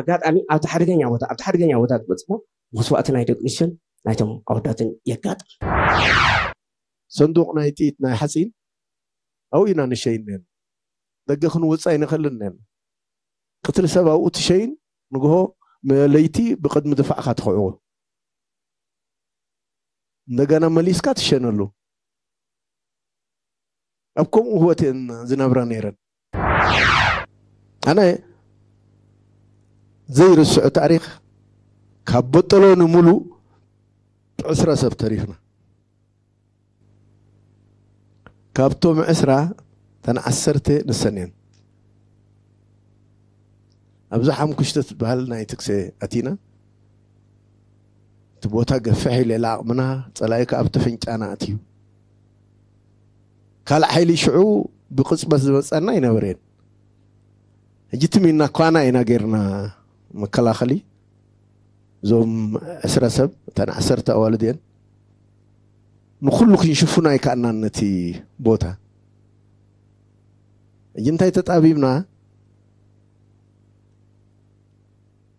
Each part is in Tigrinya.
ኣጋጣሚ ኣብቲ ሓደገኛ ቦታ ኣብቲ ሓደገኛ ቦታ ዝበፅሞ መስዋእቲ ናይ ደቂ ኣንስትዮን ናይቶም ኣወዳትን የጋጥም። ሰንዱቕ ናይ ጥይት ናይ ሓፂን ኣብኡ ኢና ንሸይን ነን። ደገ ክንወፅእ ኣይንኽእልን ነን። ቅትሊ ሰብ ኣብኡ ትሸይን፣ ንግሆ ለይቲ ብቅድሚ ድፋዕካ ትኽዕዎ። እንደገና መሊስካ ትሸነሉ። ኣብ ከምኡ ህይወት እየን ዝነብራ ነይረን። ኣነ ዘይርስዖ ታሪኽ፣ ካብ በጠሎ ንምሉእ ዕስራ ሰብ ተሪፍና። ካብቶም ዕስራ እተን ዓሰርተ ንሰን እየን። ኣብዛ ሓምኩሽተ ትበሃል ናይ ትግሰ ኣቲና። እቲ ቦታ ገፍሕ ኢለ ዓቕምና፣ ጸላኢ ከኣ ኣብቲ ፍንጫና ኣትዩ። ካልእ ሓይሊ ሽዑ ብቕጽበት ዝመጸና ኣይነበረን። ሕጂ ትሚና ኳና ኢና ጌርና መከላኸሊ። እዞም ዕስራ ሰብ፣ እተን ዓሰርተ ኣዋልድ እየን። ንኹሉ ክንሽፍኖ ኣይከኣልናን ነቲ ቦታ። ሕጂ እንታይ ተጣቢብና?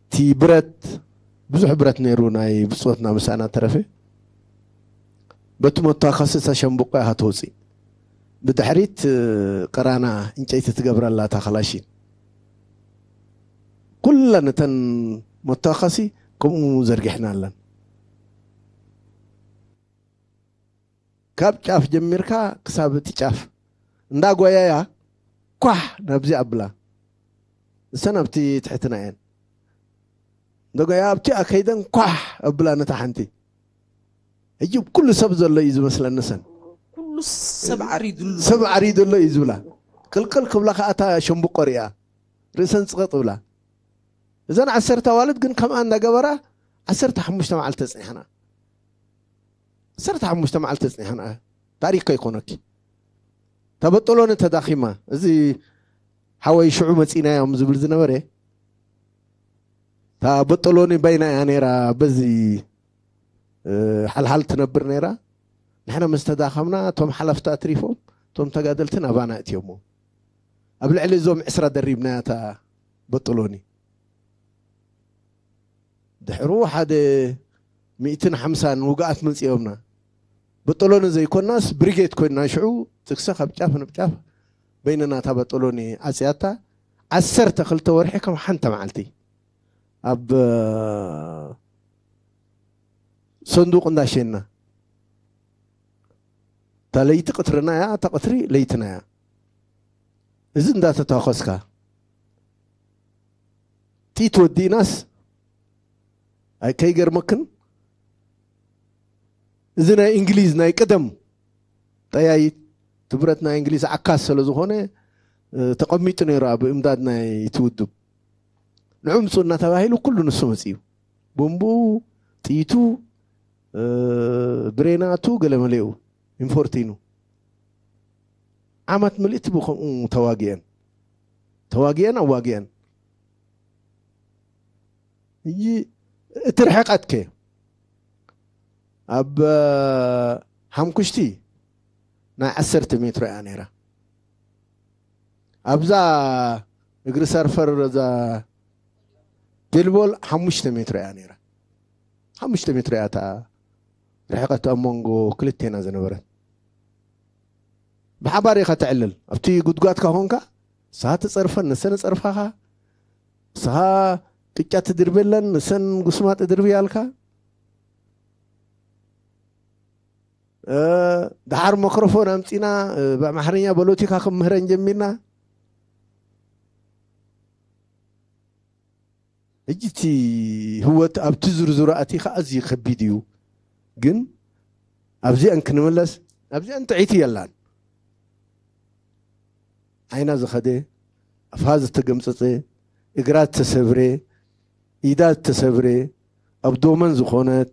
እቲ ብረት፣ ብዙሕ ብረት ነይሩ ናይ ብጾትና ምሳና ተረፈ። በቲ መተኳሲ እታ ሸምብቆ ኢኻ ተውፅእ። ብድሕሪት ቅራና ዕንጨይቲ ትገብረላ እታ ክላሽን። ኩለን እተን መተኳሲ ከምኡ ዘርጊሕናለን። ካብ ጫፍ ጀሚርካ ክሳብ እቲ ጫፍ እንዳ ጓያያ ኳሕ ናብዚ ኣብላ። እሰን ኣብቲ ትሕትና እየን። እንዳ ጓያያ ኣብቲ ኣከይደን ኳሕ ኣብላ ነታ ሓንቲ። ሕጂ ኩሉ ሰብ ዘሎ እዩ ዝመስለኒ። ሰን ኩሉ ሰብ ዓሪዱሉ ሰብ ዓሪዱ ኣሎ እዩ ዝብላ። ቅልቅል ክብላ ከዓ እታ ሸምብቆ ሪኣ ርእሰን ፅቕጥ ብላ። እዘን ዓሰርተ ኣዋልድ ግን ከምኣ እንዳገበራ ዓሰርተ ሓሙሽተ መዓልቲ ተፅኒሕና። ዓሰርተ ሓሙሽተ መዓልቲ ተፅኒሕና። ታሪክ ከይኮነኪ ተበጠሎኒ ተዳኺማ። እዚ ሓወይ ሽዑ መፂናዮም ዝብል ዝነበረ እታ በጠሎኒ በይና እያ ነይራ። በዚ ሓልሓል ትነብር ነይራ። ንሕና ምስ ተዳኸምና እቶም ሓለፍቲ ኣትሪፎም እቶም ተጋደልቲ ናባና እትዮሞ። ኣብ ልዕሊ እዞም ዕስራ ደሪብናያ እታ በጠሎኒ። ድሕሩ ሓደ ሚእትን ሓምሳን ውግኣት መፂኦምና። በጠሎኒ ዘይኮናስ ብሪጌድ ኮይንና ሽዑ ትግሰ ካብ ጫፍ ናብ ጫፍ በይንና እታ በጠሎኒ ዓፅያታ ዓሰርተ ክልተ ወርሒ ከም ሓንቲ መዓልቲ ኣብ ሰንዱቕ እንዳሸና። እታ ለይቲ ቅትርና እያ፣ እታ ቅትሪ ለይትና እያ። እዚ እንዳተታኮስካ ቲት ወዲእናስ ኣይ ከይገርመክን እዚ ናይ እንግሊዝ ናይ ቅደም ጠያይት ትብረት ናይ እንግሊዝ ዓካስ ስለ ዝኾነ ተቐሚጡ ነይሩ ኣብ እምዳድ ናይ ትውድብ ንዑ ምፁ እናተባሂሉ ኩሉ ንሱ መፅዩ። ቦምቡ፣ ጥይቱ፣ ብሬናቱ ገለመሌኡ ኢንፎርቲኑ ዓመት ምልእቲ ብከምኡ ተዋጊአን ተዋጊአን ኣዋጊአን እይ እቲ ርሕቀትከ ኣብ ሓምኩሽቲ ናይ ዓሰርተ ሜትሮ እያ ነይራ። ኣብዛ እግሪ ሰርፈር እዛ ቤልቦል ሓሙሽተ ሜትሮ እያ ነይራ። ሓሙሽተ ሜትሮ እያ እታ ርሕቀት ኣብ መንጎ ክልቴና ዝነበረት። ብሓባር ኢኻ ተዕልል። ኣብቲ ጉድጓድካ ኮንካ ንስኻ ትጸርፈን ንሰን ጸርፋኻ፣ ንስኻ ቅጫ ትድርበለን ንሰን ጉስማጥ ድርብያልካ። ደሓር መክሮፎን ኣምፂና ብኣምሓርኛ በሎቲካ ክምህረን ጀሚርና። ሕጂ እቲ ህወት ኣብቲ ዝርዝሩ ኣቲኻ ኣዝዩ ከቢድ እዩ። ግን ኣብዚአን ክንምለስ ኣብዚአን ጥዒቲ የላን። ዓይና ዝኸደ፣ ኣፋ ዝተገምፀፀ፣ እግራ ዝተሰብረ፣ ኢዳ ዝተሰብረ፣ ኣብ ዶመን ዝኾነት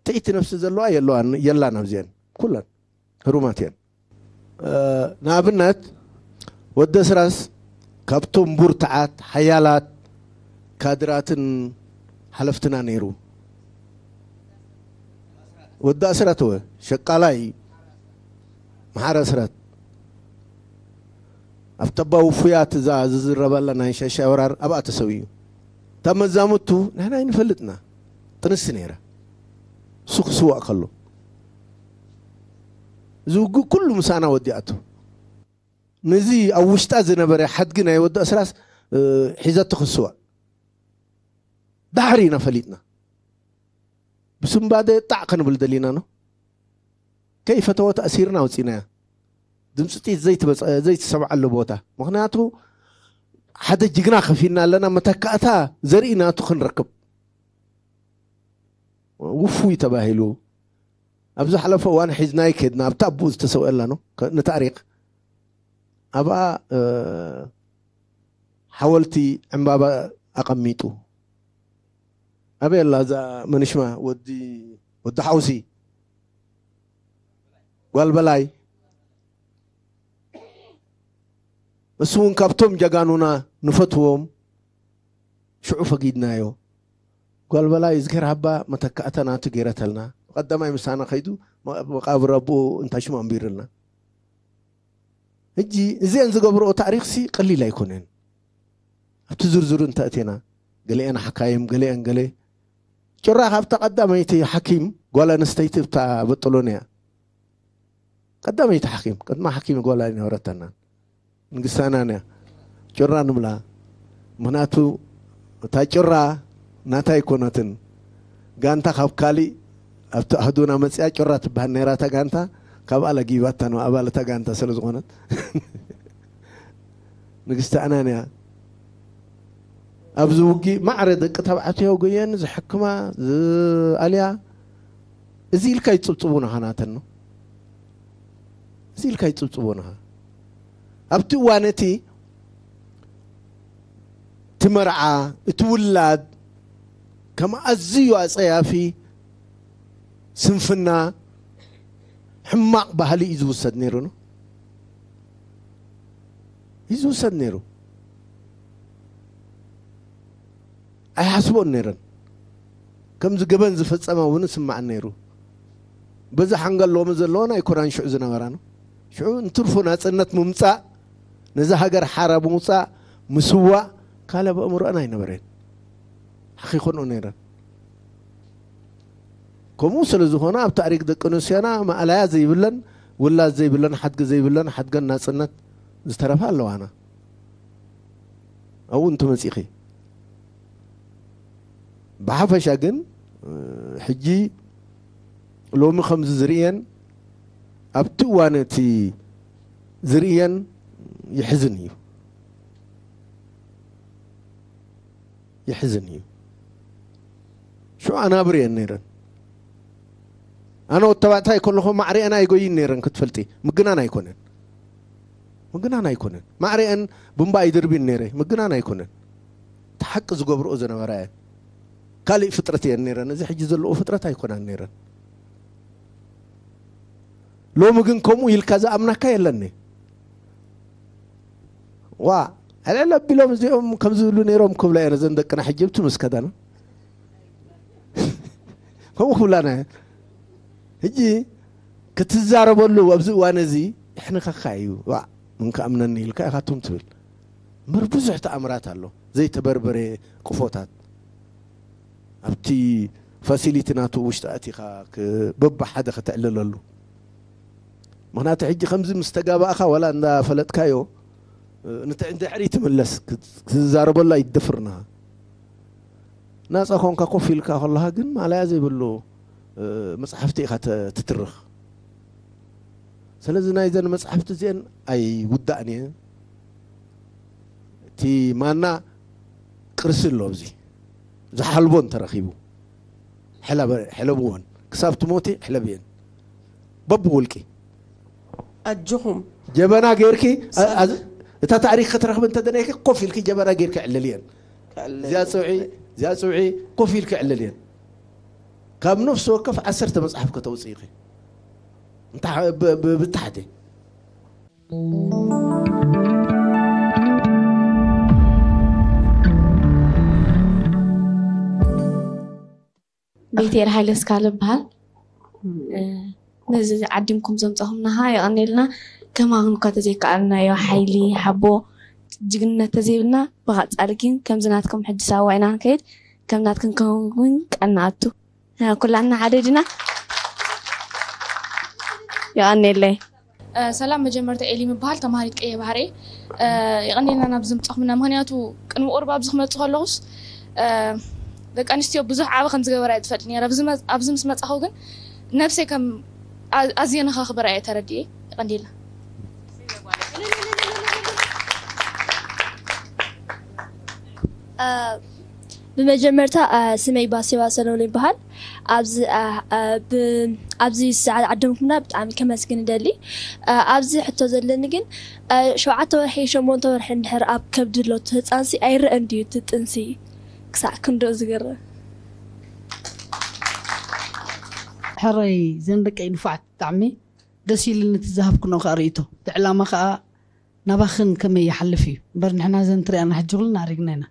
ጥዒቲ ነፍሲ ዘለዋ የለዋን የላን ኣብዚአን ኩለን ህሩማት እየን። ንኣብነት ወዲ ኣስራስ ካብቶም ቡርትዓት ሓያላት ካድራትን ሓለፍትና ነይሩ። ወዲ ኣስራት ወ ሸቃላይ መሓር ኣስራት ኣብቲ ኣባ ውፉያት እዛ ዝዝረበላ ናይ ሻሻይ ወራር ኣብኣ ተሰዊኡ። እታ መዛሙቱ ንሕና ኣይንፈልጥና። ጥንሲ ነይራ። እሱ ክስዋእ ከሎ። እዚ ውግእ ኩሉ ምሳና ወዲኣቶ። ነዚ ኣብ ውሽጣ ዝነበረ ሓድጊ ናይ ወዲ ኣስራስ፣ እ፣ ሒዘቶ ክስዋእ። ዳሕሪ ኢና ፈሊጥና። ብስምባደ ጣዕ ከንብል ደሊና ነው። ከይፈተወ ተኣሲርና ኣውፂናያ። ድምፂ ጥይት ዘይትበፀ-፣ ዘይትሰምዓሉ ቦታ። ምኽንያቱ ሓደ ጅግና ከፊልና ኣለና፣ መተካእታ ዘርኢ ናቱ ክንረክብ። ውፉይ ተባሂሉ። ኣብ ዝሓለፈ እዋን ሒዝናይ ከድና፣ ኣብታ ኣቦኡ ዝተሰውኤላ ነው። ከ-፣ ንታሪክ ኣብኣ፣ እ፣ ሓወልቲ ዕምባባ ኣቐሚጡ። ኣበይ ኣላ እዛ መንሽማ ወዲ፣ ወዲ ሓውሲ? ጓል በላይ። እሱ እውን ካብቶም ጀጋኑና ንፈትዎም። ሽዑ ፈጊድናዮ። ጓል በላይ እዝግሄር ሃባ መተካእታ ናቱ ገይረተልና። ብቐዳማይ ምሳና ከይዱ መ-፣ መቃብር ኣቦኡ እንታይ ሽሙ ኣንቢርልና። ሕጂ እዚአን ዝገብርኦ ታሪኽሲ ቀሊል ኣይኮነን። ኣብቲ ዝርዝሩ እንተእቴና፣ ገሊአን ሓካይም፣ ገሊአን ገሌ። ጭራ ካብታ ቀዳመይቲ ሓኪም ጓል ኣንስተይቲ እታ በጥሎንያ። ቀዳመይቲ ሓኪም፣ ቅድማ ሓኪም ጓል ኣይነበረተናን። ንግስታናን እያ። ጭራ ንብላ። ምኽንያቱ እታ ጭራ ናታ ኣይኮነትን። ጋንታ ካብ ካሊእ ኣብቲ ኣህዱና መፅያ ጭራ ትበሃል ነይራ እታ ጋንታ፣ ካብኣ ለጊባታ ነው ኣባል እታ ጋንታ ስለ ዝኾነት። ንግስቲ ኣናንያ ኣብዚ ውግእ ማዕረ ደቂ ተባዕትዮ ጎየን ዝሕክማ ዝኣልያ፣ እዚ ኢልካ ይጽብጽቡና ናተን ነው። እዚ ኢልካ ይጽብጽቡና። ኣብቲ እዋን እቲ፣ እቲ መርዓ፣ እቲ ውላድ ከም ኣዝዩ ኣጸያፊ ስንፍና፣ ሕማቕ ባህሊ እዩ ዝውሰድ ነይሩ ነው። እዩ ዝውሰድ ነይሩ። ኣይሓስቦን ነይረን። ከምዚ ገበን ዝፈጸማ እውን ስማዕን ነይሩ። በዚ ሓንገል ሎሚ ዘለወን ኣይኮናን ሽዑ ዝነበራ ነው። ሽዑ እንትርፉ ናጽነት ምምጻእ፣ ነዛ ሃገር ሓራ ምውጻእ፣ ምስዋእ፣ ካልእ ኣብ ኣእምሮአን ኣይነበረን። ሓኺኾንኦ ነይረን። ከምኡ ስለ ዝኾነ ኣብ ታሪክ ደቂ ኣንስትዮና ማእለያ ዘይብለን፣ ውላድ ዘይብለን፣ ሓድጊ ዘይብለን፣ ሓድገን ናጽነት ዝተረፋ ኣለዋና። ኣብኡ እንትመጺኺ። ብሓፈሻ ግን፣ እ፣ ሕጂ ሎሚ ከምዚ ዝርእየን፣ ኣብቲ እዋን እቲ ዝርእየን ይሕዝን እዩ። ይሕዝን እዩ። ሽዑ ኣናብር እየን ነይረን። ኣነ ወዲ ተባዕታይ ከለኹ ማዕሪአን ኣይጎይን ነይረን ክትፈልጢ። ምግናን ኣይኮነን። ምግናን ኣይኮነን። ማዕሪአን ቡምባ ኣይድርቢን ነይረ። ምግናን ኣይኮነን። እቲ ሓቂ ዝገብርኦ ዝነበራ እየን። ካሊእ ፍጥረት እየን ነይረን። እዚ ሕጂ ዘለዎ ፍጥረት ኣይኮናን ነይረን። ሎሚ ግን ከምኡ ኢልካ ዝኣምናካ የለኒ። ዋ፣ ዕልዕል ኣቢሎም እዚኦም ከም ዝብሉ ነይሮም ክብላ እየን እዘን ደቅና ሕጂ ብቲ መስከዳና። ከምኡ ክብላና እየን። ሕጂ ክትዛረበሉ ኣብዚ እዋን እዚ የሕንኸካ እዩ። ዋ፣ ምን ክኣምነኒ ኢልካ ኢኻቶም ትብል። እምበር ብዙሕ ተኣምራት ኣሎ። ዘይተበርበረ ቅፎታት። ኣብቲ ፋሲሊቲ ናቱ ውሽጢ ኣቲኻ ክ-፣ በብሓደ ከተዕልለሉ። ምኽንያቱ ሕጂ ከምዚ ምስ ተጋባእኻ ዋላ እንዳፈለጥካዮ፣ እ፣ ንት-፣ ንድሕሪት ትምለስ፣ ክት-፣ ክትዛረበሉ ኣይትደፍርና። ናጻ ኮንካ ኮፍ ኢልካ ከለኻ ግን ማእለያ ዘይብሉ፣ እ፣ መጽሓፍቲ ኢኻ ተ-፣ ትትርኽ። ስለዚ ናይዘን መጽሓፍቲ እዚአን ኣይውዳእን እየ። እቲ ማና ቅርሲ ኣሎ፣ ኣብዚ ዝሓልቦ እንተረኺቡ፣ ሕለበ-፣ ሕለብወን። ክሳብ ትሞቲ ሕለብየን። በብውልቂ። ኣጆኹም። ጀበና ጌርኪ፣ አ-፣ ሳ- ኣዝ-፣ እታ ታሪኽ ክትረኽቢ እንተደለይኪ፣ ኮፍ ኢልኪ ጀበና ጌርኪ ዕልልየን። ክዕልል እዚኣ ጽውዒ፣ እዚኣ ጽውዒ፣ ኮፍ ኢልኪ ዕልልየን። ካብ ነፍሲ ወከፍ ዓሰርተ መጽሓፍ ከተውጽእ ኢኺ። እንታ-፣ ብ-፣ ብ-፣ ብታሕቲ። ቤቴል ሃይለ ስካል እበሃል። እ፣ ነዚ ዓዲምኩም ዘምጻኹምና ኸዓ የቐንየልና። ከማኹም እኳ ተዘይከኣልናዮ ሓይሊ ሓቦ ጅግንነት ተዘይብልና ብቐጻሊ ግን ከምዚ ናትኩም ሕጂ ሳዋ ኢና ንከይድ ከም ናትኩም ክንከውን ቃል ንኣቱ። ኩላትና ሓደ ድና። የቐኔለይ። ሰላም፣ መጀመርታ ኤሊ ምበሃል፣ ተማሃሪት ቀየ ባህሪ። የቐኔልና ናብ ዝምጻኹምና፣ ምክንያቱ ቅድሚ ቁርብ ኣብዚ ክመጽእ ከለኹስ ደቂ ኣንስትዮ ብዙሕ ዓበ ከም ዝገበራ እየ ዝፈልጥ ነረ። ኣብዚ ምስ መጻኹ ግን ነብሰይ ከም ኣዝየ ንኸኽብራ እየ ተረዲኤ። የቐኔልና። ብመጀመርታ ስመይ ባሴባ ሰለሙን ይበሃል። ኣብዚ ዝሰዓት ዓደምኩምና ብጣዕሚ ከመስግን እደሊ። ኣብዚ ሕቶ ዘለኒ ግን ሸውዓተ ወርሒ ሸሞንተ ወርሒ እንድሕር ኣብ ከብዲ ሎቱ ህፃንሲ ኣይረአን ድዩ እቲ ጥንሲ ክሳዕ ክንድኡ ዝገርም? ሕረይ ዘን ደቀይ ንፉዓት ብጣዕሚ ደስ ኢልኒ እቲ ዝሃብክኖ ከዓ ርእቶ እቲ ዕላማ ከዓ ናባኽን ከመይ ይሓልፍ እዩ እምበር ንሕና ዘን ትሪኣና ሕጂ ኩልና ኣሪግና ኢና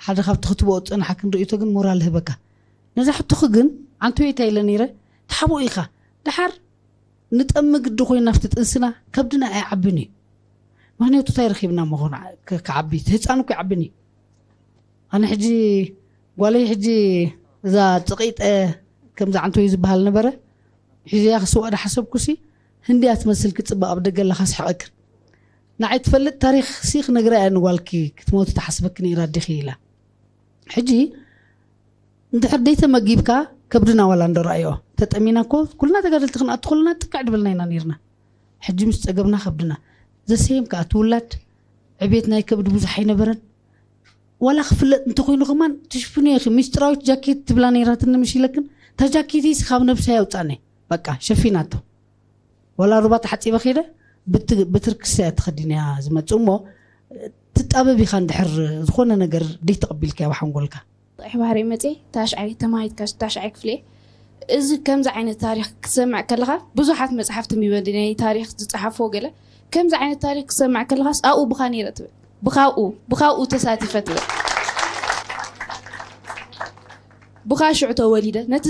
ሓደ ካብቲ ክትብኦ ዝፀናሓክን ርእቶ ግን ሞራል ህበካ ነዛ ሕቶኺ ግን ዓንተወይታ ኢለ ነይረ ትሓብኦ ኢኻ ደሓር ንጠሚ ግዲ ኮይና ኣብቲ ጥንስና ከብድና ኣይዓብን እዩ ምክንያቱ እንታይ ረኪብና መኾኑ ክዓቢ ህፃን እኮ ይዓብን እዩ ኣነ ሕጂ ጓለይ ሕጂ እዛ ፅቂጠ ከምዚ ዓንተወይ ዝበሃል ነበረ ሒዘያ ክስወእ ዳሓሰብኩሲ ህንድያ ትመስል ክፅበ ኣብ ደገ ኣለካ ስሕቀክን ንዓይ ትፈልጥ ታሪክ ሲ ክነግራ እያ ንጓልኪ ክትሞቲ ትሓስበኪ ነይራ ዲኺ ኢላ ሕጂ እንድሕር ደይተመጊብካ ከብድና ዋላ እንዶ ረኣዮ ተጠሚና እኮ ኩልና ተጋደልቲ ክንኣቱ ከለና ጥቅዕ ድበልና ኢና ነይርና ሕጂ ምስ ፀገብና ከብድና ዘሰየም ከዓ ትውላድ ዕቤት ናይ ከብዲ ብዙሕ ኣይነበረን ዋላ ክፍለጥ እንተኮይኑ ከማን ትሽፍንዮ ኢኺ ሚስጥራዊት ጃኬት ትብላ ነይራትኒ ምሽ ኢለክን እታ ጃኬተይሲ ካብ ነብሳ የውፃኒ በቃ ሸፊናቶ ዋላ ሩባ ተሓፂበ ከይደ ብትርክስ እያ ተኸዲንያ ዝመፅእ እሞ ትጣበብ ኢኻ እንድሕር ዝኾነ ነገር ደይተቐቢልካያ ብሓንጎልካ ጥራሕ ባህሪ መፅየ ታሽዓይ ተማሂት ታሽዓይ ክፍለ እዚ ከምዚ ዓይነት ታሪክ ክትሰምዕ ከለካ ብዙሓት መፅሓፍቲ ሚበዲ ናይ ታሪክ ዝፀሓፍዎ ገለ ከምዚ ዓይነት ታሪክ ክሰምዕ ከለካስ ኣብኡ ብኻ ነይረ ትብል ብኻብኡ ብኻብኡ ተሳቲፈ ትብል ብኻ ሽዑ ተወሊደ ነቲ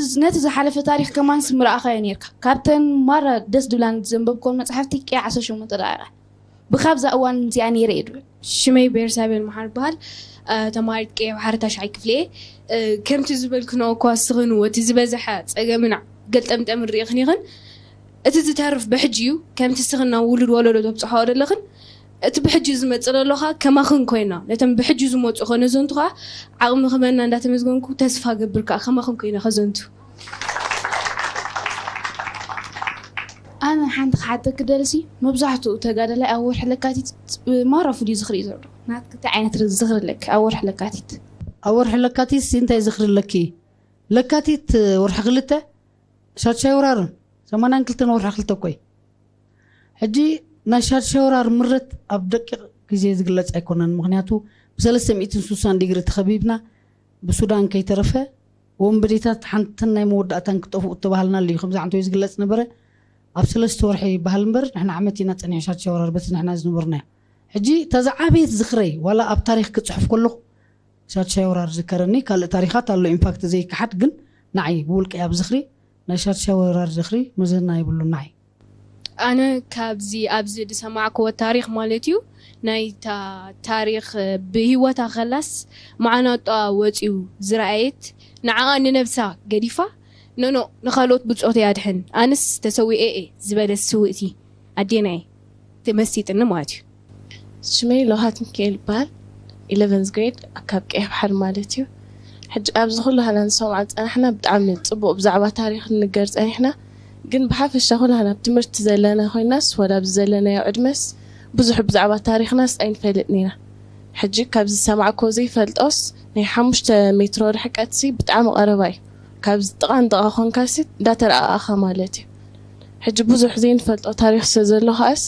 ዝሓለፈ ታሪክ ከማን ስምረኣኻዮ ነርካ ካብተን ማራ ደስ ድብላን ዘንበብኮን መፅሓፍቲ ቅያ ዓሰርተ ሸሞንተ ደቂቃ ብኻብዛ እዋን እዚኣ ነይረ እየ ድብል ሽመይ ቤርሳቤል መሓር በሃል ተማሪት ቀየ ባሕሪ ታሽዓይ ክፍሊ እየ ከምቲ ዝበልክኖ እኳ ስኽንዎ እቲ ዝበዝሐ ፀገምና ገልጠምጠም ንሪኢኽን ኢኽን እቲ ዝተርፍ ብሕጂ እዩ ከምቲ ስኽና ውሉድ ወለዶ ተብፅሖ ዘለኽን እቲ ብሕጂ ዝመፅእ ዘሎ ኸዓ ከማኽን ኮይና ነተን ብሕጂ ዝመፁ ኸነዘንቱ ኸዓ ዓቕሚ ክበና እንዳተመዝገንኩ ተስፋ ገብር ከዓ ከማኽን ኮይና ከዘንቱ ኣነ ሓንቲ ክሓተኪ ደልሲ መብዛሕትኡ ተጋደላይ ኣብ ወርሒ ለካቲት ማራ ፍሉይ ዝኽሪ እዩ ዘሎ ናትኪ እንታይ ዓይነት ዝኽሪ ኣለኪ ኣብ ወርሒ ለካቲት ኣብ ወርሒ ለካቲት እንታይ ዝኽሪ ኣለኪ ለካቲት ወርሒ ክልተ ሻድሻይ ወራር ሰማንያን ክልተን ወርሒ ክልተ እኮ እዩ ሕጂ ናይ ሻድሻይ ወራር ምረት ኣብ ደቂቕ ግዜ ዝግለፅ ኣይኮነን ምክንያቱ ብሰለስተ ሚእትን ሱሳን ዲግሪ ተኸቢብና ብሱዳን ከይተረፈ ወንበዴታት ሓንተን ናይ መወዳእታን ክጠፍኡ እተባሃልናሉ እዩ ከምዚ ዓንተወይ ዝግለፅ ነበረ ኣብ ሰለስተ ወርሒ ይበሃል እምበር ንሕና ዓመት ኢና ፀኒሑ ሻድሻይ ወራር በቲ ንሕና ዝነበርናዮ ሕጂ እታ ዝዓበየት ዝኽረይ ዋላ ኣብ ታሪክ ክፅሕፍ ከለኹ ሻድሻይ ወራር ዝከረኒ ካልእ ታሪኻት ኣሎ ኢንፋክት ዘይከሓድ ግን ንዓይ ብውልቀይ ኣብ ዝኽሪ ናይ ሻድሻይ ወራር ዝኽሪ መዘና የብሉን ንዓይ ኣነ ካብዚ ኣብዚ ዝሰማዕክዎ ታሪኽ ማለት እዩ ናይታ ታሪኽ ብህይወታ ከላስ መዓናጧ ወፂኡ ዝረኣየት ንዓኣ ንነብሳ ገዲፋ ኖኖ ንኻልኦት ብፆት እያ ድሕን ኣንስ ተሰዊኤ እየ ዝበለት ስውእቲ ኣዴና እየ ተመሲጥኒ ማለት እዩ ሽመይ ለውሃት ሚካኤል ይበሃል ኢለቨንዝ ግሬድ ካብ ቀይሕ ባሕሪ ማለት እዩ ሕጂ ኣብዚ ኩሉ ሃና ንሰምዖ ዝፀናሕና ብጣዕሚ ፅቡቕ ብዛዕባ ታሪኽ ንገር ፀኒሕና ግን ብሓፈሻ ኩላህና ኣብ ትምህርቲ ዘለና ኮይናስ ወላ ኣብዚ ዘለናዮ ዕድመስ ብዙሕ ብዛዕባ ታሪኽናስ ኣይንፈልጥን ኢና ሕጂ ካብ ዝሰማዕኮ ዘይፈልጦስ ናይ ሓሙሽተ ሜትሮ ርሕቀትሲ ብጣዕሚ ቀረባ እዩ ካብ ጥቓ ንጥቓ ኮንካሲ እንዳተረኣኣኻ ማለት እዩ ሕጂ ብዙሕ ዘይንፈልጦ ታሪኽ ስለ ዘሎ ከኣስ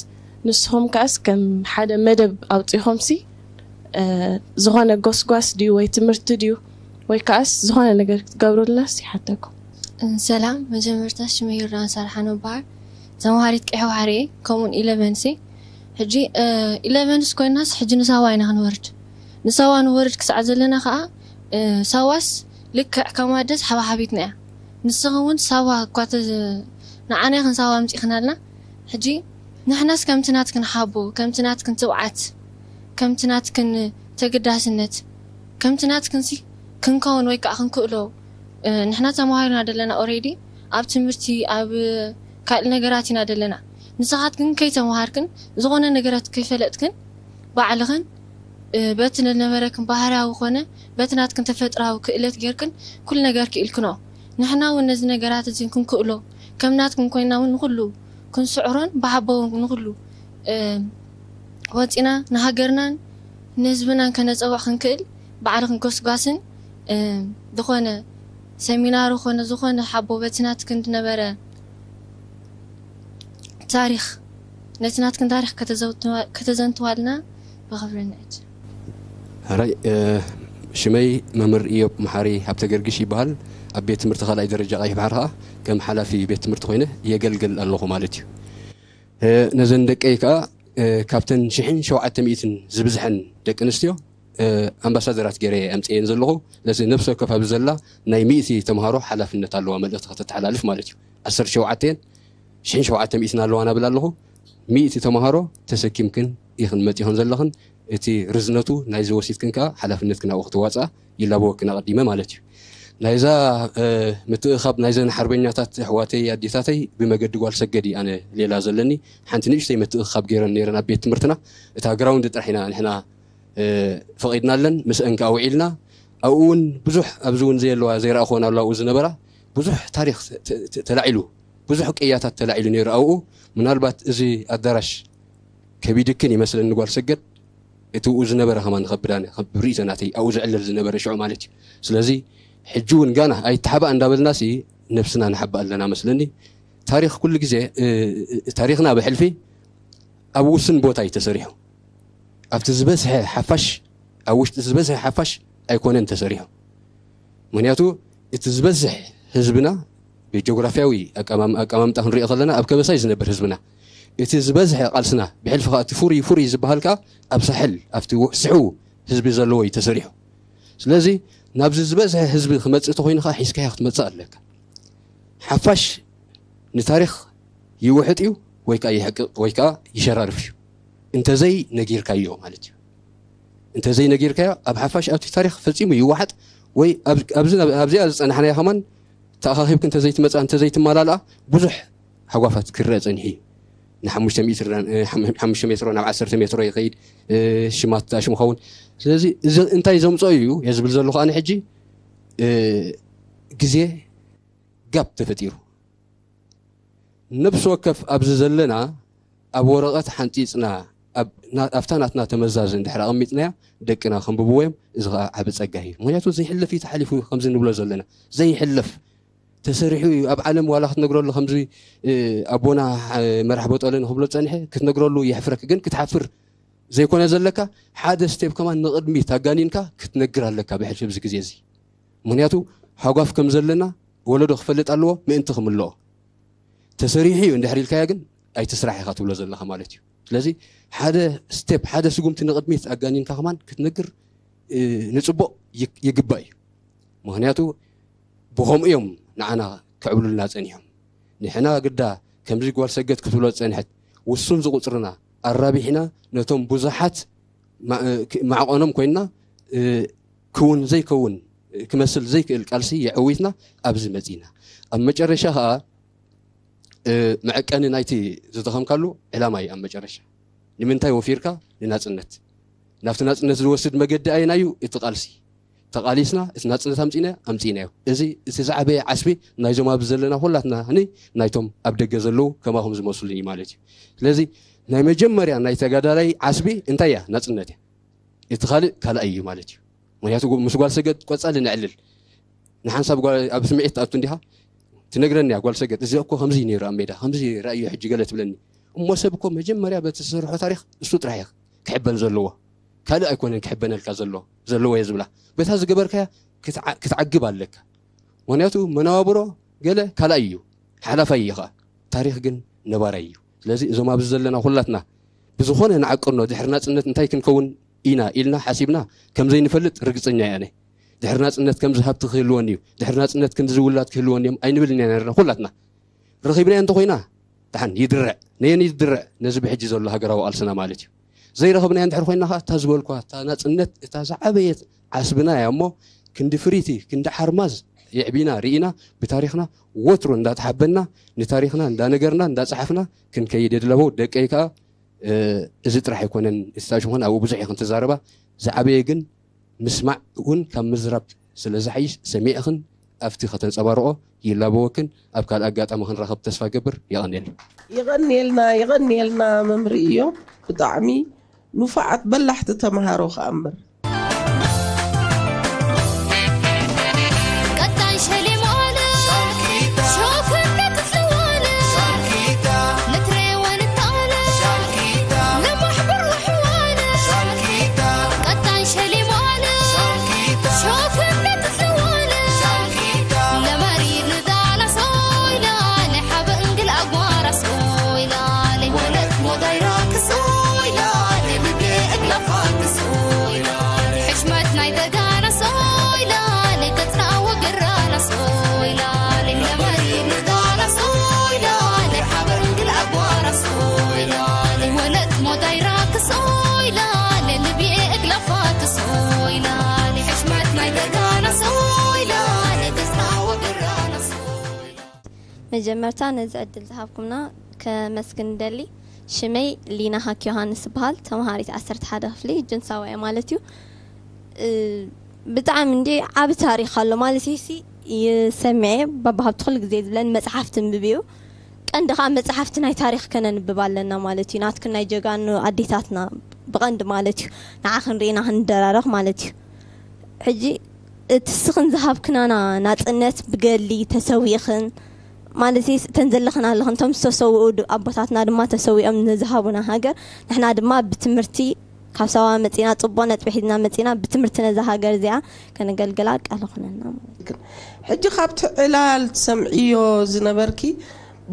ንስኹም ከኣስ ከም ሓደ መደብ ኣውፂኹምሲ ዝኾነ ጎስጓስ ድዩ ወይ ትምህርቲ ድዩ ወይ ከኣስ ዝኾነ ነገር ክትገብሩልናስ ይሓተኩም ሰላም መጀመርታ ሽመይ ዮርዳኖስ ኣድሓኖም በሃል ተምሃሪት ቀይሕ ባሕሪ እየ ከምኡውን ኢለቨንስ እየ ሕጂ ኢለቨንስ ኮይናስ ሕጂ ንሳዋ ኢና ክንወርድ ንሳዋ ንወርድ ክሳዕ ዘለና ከዓ ሳዋስ ልክዕ ከም ኣደስ ሓባሓቢትና እያ ንስኺ እውን ሳዋ እኳ ንዓና ኢኽን ሳዋ ኣምፂእኽናልና ሕጂ ንሕናስ ከምቲ ናትክን ሓቦ፣ ከምቲ ናትክን ትብዓት፣ ከምቲ ናትክን ተገዳስነት፣ ከምቲ ናትክንሲ ክንከውን ወይ ከዓ ክንክእሎ፣ እ፣ ንሕና ተማሂርና ደለና ኦሬዲ፣ ኣብ ትምህርቲ፣ ኣብ ካልእ ነገራት ኢና ደለና። ንስኻትክን ከይተምሃርክን፣ ዝኾነ ነገራት ከይፈለጥክን፣ ባዕልኽን፣ እ፣ በቲ ዝነበረክን ባህርያዊ ኮነ፣ በቲ ናትክን ተፈጥራዊ ክእለት ጌርክን፣ ኩሉ ነገር ክኢልክኖ። ንሕና እውን ነዚ ነገራት እዚ ክንክእሎ፣ ከም ናትክን ኮይና እውን ንኹሉ ክንስዕሮን ብሓቦ እውን ንኹሉ፣ እ፣ ወፂና ንሃገርናን ንህዝብናን ከነፀውዕ ክንክእል ባዕልኽን ጎስጓስን፣ እ፣ ዝኾነ ሰሚናር ኮነ ዝኾነ ሓቦ በቲ ናትክን ዝነበረ ታሪኽ፣ ነቲ ናትክን ታሪኽ ከተዘውትዋ-፣ ከተዘንትዋልና ብኽብሪ ንዕድ። ሕራይ፣ እ፣ ሽመይ መምህር ኢዮብ መሓሪ ሃብተ ገርግሽ ይበሃል። ኣብ ቤት ትምህርቲ ካልኣይ ደረጃ ቀይሕ ባሕሪ ኸዓ ከም ሓላፊ ቤት ትምህርቲ ኮይነ የገልግል ኣለኹ ማለት እዩ። እ፣ ነዘን ደቀይ ከኣ፣ እ፣ ካብተን ሽሕን ሸውዓተ ሚእትን ዝብዝሐን ደቂ ኣንስትዮ፣ እ፣ ኣምባሳደራት ገይረ ኣምጽኤን ዘለኹ። ስለዚ ነብሲ ወከፍ ኣብዚ ዘላ ናይ ሚእቲ ተምሃሮ ሓላፍነት ኣለዋ፣ መልእኽቲ ከተተሓላልፍ ማለት እዩ። ዓሰርተ ሸውዓተ እየን፣ ሽሕን ሸውዓተ ሚእትን ኣለዋ ናብል ኣለኹ። ሚእቲ ተምሃሮ ተሰኪምክን ኢኽን መጺኽን ዘለኽን፣ እቲ ርዝነቱ ናይዚ ወሲድክን ከኣ ሓላፍነትክን ኣብኡ ክትዋጽኣ ይላበወክን ኣቐዲመ ማለት እዩ። ናይዛ፣ እ፣ ምትእኻብ ናይዘን ሓርበኛታት ኣሕዋተይ ኣዴታተይ ብመገዲ ጓል ሰገድ እዩ ኣነ ሌላ ዘለኒ። ሓንቲ ንእሽተይ ምትእኻብ ገይረን ነይረን ኣብ ቤት ትምህርትና። እታ ግራውንድ ጥራሕ ኢና ንሕና፣ እ፣ ፈቒድናለን፣ ምስአን ከኣ ውዒልና። ኣብኡ እውን ብዙሕ፣ ኣብዚ እውን ዘየለዋ ዘይረኣኽወን ኣለዋ ኣብኡ ዝነበራ፣ ብዙሕ ታሪኽ ተ-፣ ተ-፣ ተላዒሉ፣ ብዙሕ ቅያታት ተላዒሉ ነይሩ ኣብኡ። ምናልባት እዚ ኣዳራሽ ከቢድክን ይመስለኒ ጓል ሰገድ፣ እቲ ብኡ ዝነበረ ከማን ንኸብዳ ነ-፣ ከብ-፣ ብርእይቶ ናተይ ኣብኡ ዝዕለል ዝነበረ ሽዑ ማለት እዩ። ስለዚ ሕጂ እውን ጋና ኣይተሓባእ እንዳበልናሲ ነብስና ንሓባእ ኣለና መስለኒ። ታሪኽ ኩሉ ግዜ፣ እ፣ እ፣ ታሪኽና ብሕልፊ ኣብ ውሱን ቦታ እዩ ተሰሪሑ። ኣብቲ ዝበዝሐ ሓፋሽ፣ ኣብ ውሽጢ ዝበዝሐ ሓፋሽ ኣይኮነን ተሰሪሑ። ምኽንያቱ እቲ ዝበዝሕ ህዝብና ብጂኦግራፍያዊ ኣቀማም-፣ ኣቀማምጣ ክንሪኦ ከለና ኣብ ከበሳ እዩ ዝነብር ህዝብና። እቲ ዝበዝሐ ቃልስና ብሕልፊ ከኣ እቲ ፍሩይ ፍሩይ ዝበሃል ከኣ ኣብ ሳሕል ኣብቲ ው-፣ ስሕው ህዝቢ ዘለዎ እዩ ተሰሪሑ። ስለዚ ናብዚ ዝበዝሐ ህዝቢ ክመጽእ ተኾይኑ ከኣ ሒዝካዮ ክትመጽእ ኣለካ። ሓፋሽ ንታሪኽ ይውሕጥ እዩ ወይ ከኣ ይሕቅቕ ወይ ከኣ ይሸራርፍ እዩ። እንተዘይ ነጊርካዮ ማለት እዩ። እንተዘይ ነጊርካዮ ኣብ ሓፋሽ ኣብቲ ታሪኽ ፈጺሙ ይወሓጥ ወይ ኣብ-፣ ኣብዚ፣ ኣብዚኣ ዝጸናሕናዮ ከማን ተኣኻኺብክ እንተዘይትመጽኣ እንተዘይትመላልኣ ብዙሕ ሃጓፋት ክረአ ጸኒሑ እዩ። ንሓሙሽተ ሚእቲ ራን-፣ እ፣ ሓም-፣ ሓሙሽተ ሜትሮ ናብ ዓሰርተ ሜትሮ ይኸይድ፣ እ፣ ሽማት ኣሽሙ ኸውን። ስለዚ እዚ እንታይ ዘምጽኦ እዩ እየ ዝብል ዘለኹ ኣነ ሕጂ፣ እ፣ ግዜ ጋፕ ተፈጢሩ። ነብሲ ወከፍ ኣብዚ ዘለና ኣብ ወረቐት ሓንጺጽና ኣብ-፣ ና-፣ ኣብታ ናትና ተመዛዝ እንድሕር ኣቐሚጥናያ ደቅና ከንብብዎ እዮም። እዚ ኸኣ ዓቢ ጸጋ እዩ። ምኽንያቱ ዘይሕለፍ እዩ ተሓሊፉ ከምዚ ንብሎ ዘለና። ዘይሕለፍ ተሰሪሑ እዩ። ኣብ ዓለም ዋላ ክትነግረሉ ከምዚ፣ እ፣ ኣቦና፣ እ፣ መራሕ ቦጠለ ንክብሎ ጸንሐ ክትነግረሉ የሕፍረክ። ግን ክትሓፍር ዘይኮነ ዘለካ ሓደ ስቴፕ ከማን ንቕድሚት ኣጋኒንካ ክትነግር ኣለካ ብሕልፊ ኣብዚ ግዜ እዚ። ምኽንያቱ ሃጓፍ ከም ዘለና ወለዶ ክፈልጥ ኣለዎ ምእንቲ ክምልኦ። ተሰሪሑ እዩ እንድሕር ኢልካያ ግን ኣይትስራሕ ኢኻ ትብሎ ዘለኻ ማለት እዩ። ስለዚ ሓደ ስቴፕ፣ ሓደ ስጉምቲ ንቕድሚት ኣጋኒንካ ከማን ክትነግር፣ እ፣ ንጽቡቕ ይ-፣ ይግባእ እዩ። ምኽንያቱ ብኸምኡ እዮም ንዓና ክዕብሉልና ጸኒሖም። ንሕና ግዳ ከምዚ ጓል ሰገድ ክትብሎ ዝጸንሐት ውሱን ዝቑጽርና ኣራቢሕና ነቶም ብዙሓት ማ-፣ እ፣ ክ-፣ ማዕቐኖም ኮይንና፣ እ፣ ክውን ዘይከውን፣ እ፣ ክመስል ዘይክእል ቃልሲ የዕዊትና ኣብዚ መጺና። ኣብ መጨረሻ ኸኣ፣ እ፣ መዐቀኒ ናይቲ ዝደኸምካሉ ዕላማ እዩ። ኣብ መጨረሻ ንምንታይ ወፊርካ? ንናጽነት። ናብቲ ናጽነት ዝወስድ መገዲ ኣየናዩ? እቲ ቃልሲ። ተቓሊስና እቲ ናጽነት ኣምጺና፣ ኣምጺናዮ። እዚ፣ እቲ ዝዓበየ ዓስቢ ናይዞም ኣብዚ ዘለና ኩላትና፣ ኒ-፣ ናይቶም ኣብ ደገ ዘለዉ ከማኹም ዝመስሉን እዩ ማለት እዩ። ስለዚ ናይ መጀመርያ ናይ ተጋዳላይ ዓስቢ እንታይ እያ? ናጽነት እያ። እቲ ካልእ ካልኣይ እዩ ማለት እዩ። ምኽንያቱ ምስ ጓል ሰገድ ቆጻሊ ነዕልል። ንሓንሳብ ጓል ኣብ ስምዒት ትኣቱ እንዲኻ ትነግረኒ እያ ጓል ሰገድ፣ "እዚ እኮ ከምዚ እዩ ነይሩ ኣብ ሜዳ፣ ከምዚ ራእዮ ሕጂ" ገለ ትብለኒ። እሞ ሰብ እኮ መጀመርያ በቲ ዝሰርሖ ታሪኽ እሱ ጥራሕ እዩ ክሕበን ዘለዎ። ካልእ ኣይኮነን ክሕበነልካ ዘሎ፣ ዘለዎ እየ ዝብላ። በታ ዝገበርካያ ክትዓ-፣ ክትዓግብ ኣለካ። ምኽንያቱ መነባብሮ ገለ ካልኣይ እዩ፣ ሓላፋይ እዩ ኸኣ። ታሪኽ ግን ነባራይ እዩ። ስለዚ እዞም ኣብዚ ዘለና ኩላትና ብዝኾነ ንዓቅኖ፣ ድሕሪ ናጽነት እንታይ ክንከውን ኢና ኢልና ሓሲብና ከም ዘይንፈልጥ ርግጸኛ እየ ኣነ። ድሕሪ ናጽነት ከምዚ ሃብቲ ክህልወኒ እዩ፣ ድሕሪ ናጽነት ክንዲ ዝውላድ ክህልወኒ እዮም ኣይንብልን ኢና ነርና ኩላትና። ረኺብናዮ እንተኾይና ደሓን ይድርዕ። ነየን ይድርዕ? ነዚ ብሕጂ ዘሎ ሃገራዊ ቃልስና ማለት እዩ። ዘይረኸብናዮ እንድሕር ኮይና ኸዓ፣ እታ ዝበልኳ፣ እታ ናጽነት፣ እታ ዝዓበየት ዓስብና እያ እሞ፣ ክንዲ ፍሪቲ፣ ክንዲ ሓርማዝ የዕቢና ርኢና፣ ብታሪኽና ወትሩ እንዳተሓበና፣ ንታሪኽና እንዳነገርና፣ እንዳጸሓፍና ክንከይድ የድለበው። ደቀይ ከኣ፣ እ፣ እዚ ጥራሕ ኣይኮነን፣ እቲ ታሪኽ ምዃን ኣብኡ ብዙሕ ኢኽን ትዛረባ። ዝዓበየ ግን ምስማዕ እውን ካብ ምዝራብ ስለ ዝሓይሽ፣ ሰሚዕኽን ኣብቲ ከተንጸባርቖ ይላበወክን። ኣብ ካልእ ኣጋጣሚ ክንራኸብ ተስፋ ገብር። የቐንየልና። ይቐንየልና፣ ይቐንየልና መምህር እዮም። ብጣዕሚ ንፉዓት በላሕቲ ተምሃሮ ከኣ እምበር። ቀጣን ሸሊሞነ ሾክነት ዝወነ ንትሬወን ታነ ለማሕበር ወሕዋነ ቀጣን ሸሊሞነ ሾክነት ዝወነ ለመሪር ንዳላ ሶይላ ንሓበ እንግል ኣጓራ ሶይላ ወለት ሞዳይራ ክሶይላ ልብዴ እግላፋ ክሶይላ ሕሽመት ናይ ተጋራ ሶይላ ንገጽና ወገራና ሶይላ ለመሪር ንዳላ ሶይላ ንሓበ እንግል ኣጓራ ሶይላ ወለት ሞዳይራ ክሶይላ ልብዬ እግላፋ ክሶይላ ሕሽመት ናይ ተጋራ ሶይላ ንገጽና ወገራና ሶይላ መጀመርታ ነዚ ዕድል ዝሃብኩምና ከመስግን እደሊ። ሽመይ ሊና ሃክ ዮሃንስ እበሃል። ተምሃሪት ዓሰርተ ሓደ ክፍሊ ጅንሳዋ እየ ማለት እዩ። እ፣ ብጣዕሚ እንዴ ዓቢ ታሪኽ ኣሎ ማለት እዩ። ሲ ይሰምዐ ባባ ሃብቲ ኩሉ ግዜ ዝብለኒ መጽሓፍቲ እንብብ እዩ። ቀንዲ ኸዓ መጽሓፍቲ ናይ ታሪኽ ከነንብብ ኣለና ማለት እዩ። ናትክን ናይ ጀጋኑ ኣዴታትና ብቐንዲ ማለት እዩ። ንዓኽን ርኢና ክንደራረኽ ማለት እዩ። ሕጂ እቲ ስኽን ዝሃብክናና ናጽነት ብገሊ ተሰዊእኽን፣ ማለት እተን ዘለኽን ኣለኽን፣ እቶም ዝተሰውኡ ድ-፣ ኣቦታትና ድማ ተሰዊኦም ንዝሃቡና ሃገር፣ ንሕና ድማ ብትምህርቲ ካብ ሳዋ መጺና፣ ጽቡቕ ነጥቢ ሒዝና መጺና፣ ብትምህርቲ ነዛ ሃገር እዚኣ ከነገልግላ ቃል ኹነና ማለት እዩ። ሕጂ ካብቲ ዕላል ትሰምዕዮ ዝነበርኪ፣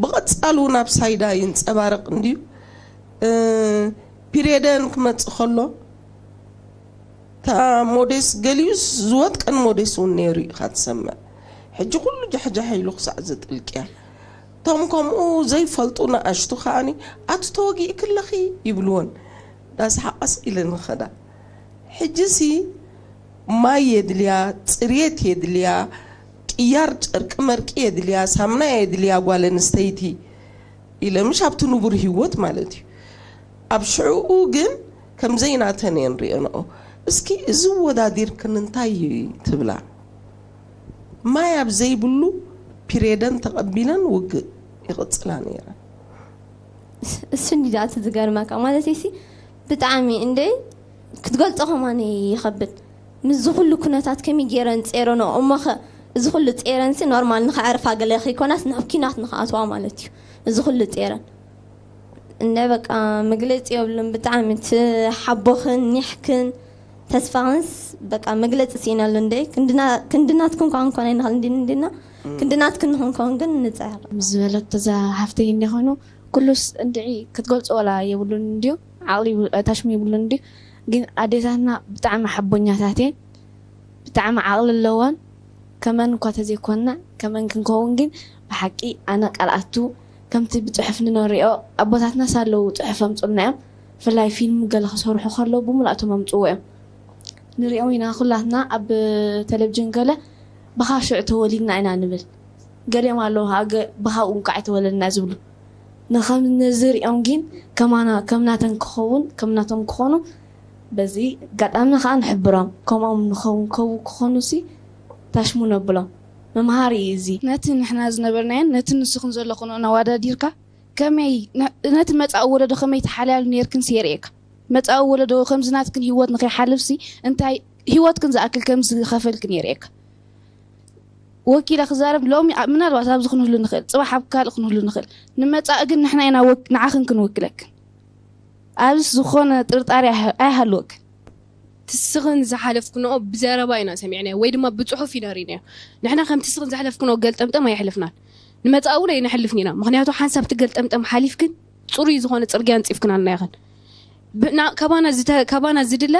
ብቐጻሉ ናብ ሳይዳ ይንጸባረቕ እንድዩ። እ፣ ፒሬደን ክመጽእ ከሎ፣ እታ ሞዴስ ገሊኡስ ዝወጥቀን ሞዴስ እውን ነይሩ ኢኻ ትሰምዕ። ሕጂ ኩሉ ጃሕጃሕ ኢሉ ክሳዕ ዘጥልቅያ። እቶም ከምኡ ዘይፈልጡ ንኣሽቱ ከኣኒ፣ "ኣቲ ተወጊእኪ ኣለኺ?" ይብልወን። ዳስሓቓስ ኢለን ይኸዳ። ሕጂሲ ማይ የድልያ፣ ጽሬት የድልያ፣ ቅያር ጨርቂ መርቂ የድልያ፣ ሳምና የድልያ ጓል ኣንስተይቲ ኢለ፣ ምሽ ኣብቲ ንቡር ህይወት ማለት እዩ። ኣብ ሽዕኡ ግን ከም ዘይናተን እየን ሪኤንኦ። እስኪ እዚ ወዳዲርክን እንታይ እዩ ትብላ? ማይ ኣብ ዘይብሉ ፒሬደን ተቐቢለን ውግእ ይቕጽላ ነይረን። እሱ እንዲ ደኣ እቲ ዝገርመካ ማለት እሲ ብጣዕሚ እንደ ክትገልጾ ከማን ይኸብድ። ምስዚ ኩሉ ኩነታት ከመይ ገይረን ጸይረንኦ? እሞኸ እዚ ኩሉ ጸይረንሲ ኖርማል ንኸዕርፋ ገለ ከይኮናስ ናብ ኪናት ንኽኣትዋ ማለት እዩ። እዚ ኩሉ ጸይረን። እንደ በቃ መግለጺ የብሉን። ብጣዕሚ እቲ ሓቦኽን ኒሕክን ተስፋኽንስ በቃ መግለጺ ስኢነሉ እንደ ክንድና-፣ ክንድናትክን እኳ ክንኮን ኣይንኽእል እንዲ-፣ እንዲና ክንድናትክን ንኽንኮን ግን ንጽዕር። ምስ ዝበለት እዛ ሓፍተይ እንዲኾኑ ኩሉስ እንድዒ ክትገልጾ ወላ የብሉን እንድዩ። ዓቕሊ የብሉ-፣ ታሽሙ የብሉን እንድዩ። ግን ኣዴታትና ብጣዕሚ ሓቦኛታት እየን። ብጣዕሚ ዓቕሊ ኣለወን። ከመን እኳ ተዘይኮንና፣ ከመን ክንከውን ግን ብሓቂ ኣነ ቃል ኣቱ ከምቲ ብጽሑፍ ንነሪኦ ኣቦታትናስ ኣለዉ ጽሑፍ ኣምጹልና እዮም። ብፍላይ ፊልም ገለ ክሰርሑ ከለዉ ብምልኣቶም ኣምጽዎ እዮም። ንሪኦም ኢና ኩላትና ኣብ ቴሌቪዥን ገለ ብኻ ሽዑ ተወሊድና ኢና ንብል። ገሊኦም ኣለዉ ከዓ ገ-፣ ብኻኡ እንቋዕ ተወለድና ዝብሉ። ንኸም ነዚ ሪኦም ግን ከማና፣ ከም ናተን ክኸውን፣ ከም ናቶም ክኾኑ በዚ ኣጋጣሚ ከዓ ንሕብሮም። ከምኦም ንኸውን ከው-፣ ክኾኑሲ ታሽሙ ነብሎም። መምሃሪ እዩ እዚ። ነቲ ንሕና ዝነበርናዮን ነቲ ንስኽን ዘለኽንኦን ኣወዳዲርካ ከመይ ነ-፣ ነቲ መጻኢ ወለዶ ከመይ ትሓልያሉ ነይርክንሲ የርእየካ። መጻኢ ወለዶ ከምዚ ናትክን ህይወት ንኸይሓልፍሲ እንታይ ህይወትክን ዝኣክል ከም ዝኸፈልክን የርእየካ። ወኪለ ክዛረብ ሎሚ ኣብ፣ ምናልባት ኣብዚ ክንህሉ ንኽእል፣ ጽባሕ ኣብ ካልእ ክንህሉ ንኽእል። ንመጻኢ ግን ንሕና ኢና ወክ-፣ ንዓኽን ክንውክለክን። ኣብዚ ዝኾነ ጥርጣሬ ኣይሃ-፣ ኣይሃልወክን። ትስኽን ዝሓለፍክንኦ ብዘረባ ኢና ሰሚዕናዮ ወይ ድማ ብጽሑፍ ኢና ርኢናዮ። ንሕና ከም ትስኽን ዝሓለፍክንኦ ገልጠምጠም ኣየሕለፍናን። ንመጻኢ እውን ኣይነሕልፍን ኢና። ምኽንያቱ ሓንሳብ እቲ ገልጠምጠም ሓሊፍክን ጽሩይ ዝኾነ ጽርግያ ኣንጺፍክናልና ኢኽን። ብ-፣ ና-፣ ካባና ዝተ-፣ ካባና ዝድለ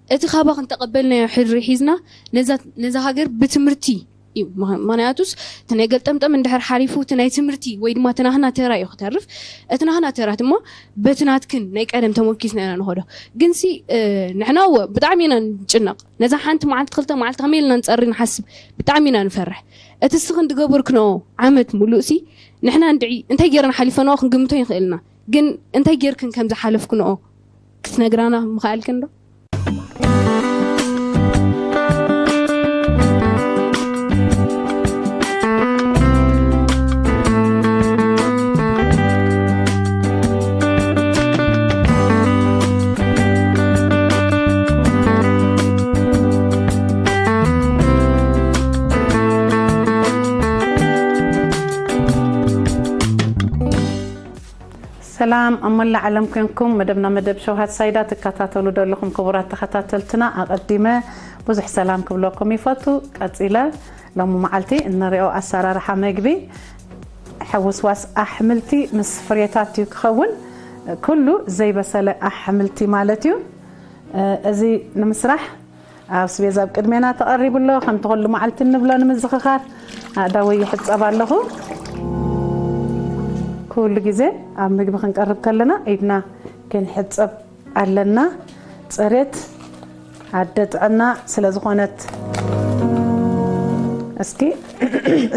እቲ ካባኽን ተቐበልናዮ ሕድሪ ሒዝና ነዛ፣ ነዛ ሃገር ብትምህርቲ እዩ። ምኽ-፣ ምኽንያቱስ እቲ ናይ ገልጠምጠም እንድሕር ሓሊፉ እቲ ናይ ትምህርቲ ወይ ድማ እቲ ናህና ተራ እዩ ክተርፍ። እቲ ናህና ተራ ድማ በቲ ናትክን ናይ ቀደም ተሞኪስና ኢና ንኸዶ። ግንሲ፣ እ፣ ንሕና እወ ብጣዕሚ ኢና ንጭነቕ። ነዛ ሓንቲ መዓልቲ ክልተ መዓልቲ ከመይ ኢልና ንጸሪ ንሓስብ። ብጣዕሚ ኢና ንፈርሕ። እቲ እስኽን ድገበርክንኦ ዓመት ሙሉእሲ ንሕና እንድዒ እንታይ ገይርና ሓሊፈንኦ ክንግምቶ ይኽእልና። ግን እንታይ ገይርክን ከም ዝሓለፍክንኦ ክትነግራና ምኽኣልክን ዶ? ሰላም ኣብ መላእ ዓለም ኮንኩም መደብና መደብ ሸውሃት ሳይዳ ትከታተሉ ዘለኹም ክቡራት ተኸታተልትና፣ ኣቐዲመ ብዙሕ ሰላም ክብለኩም ይፈቱ። ቀጺለ ሎሚ መዓልቲ እንሪኦ ኣሰራርሓ መግቢ ሕውስዋስ ኣሕምልቲ ምስ ፍሬታት እዩ ክኸውን። ኩሉ ዘይበሰለ ኣሕምልቲ ማለት እዩ። እዚ ንምስራሕ ኣስቤዛ ኣብ ቅድሜና ተቐሪቡ ኣሎ። ከምቲ ኩሉ መዓልቲ እንብሎ ንምዝኽኻር ኣእዳወይ ይሕጸብ ኣለኹ። ኩሉ ግዜ ኣብ ምግቢ ክንቀርብ ከለና ኢድና ክንሕጸብ ኣለና። ጽሬት ኣደ ጥዕና ስለ ዝኾነት፣ እስኪ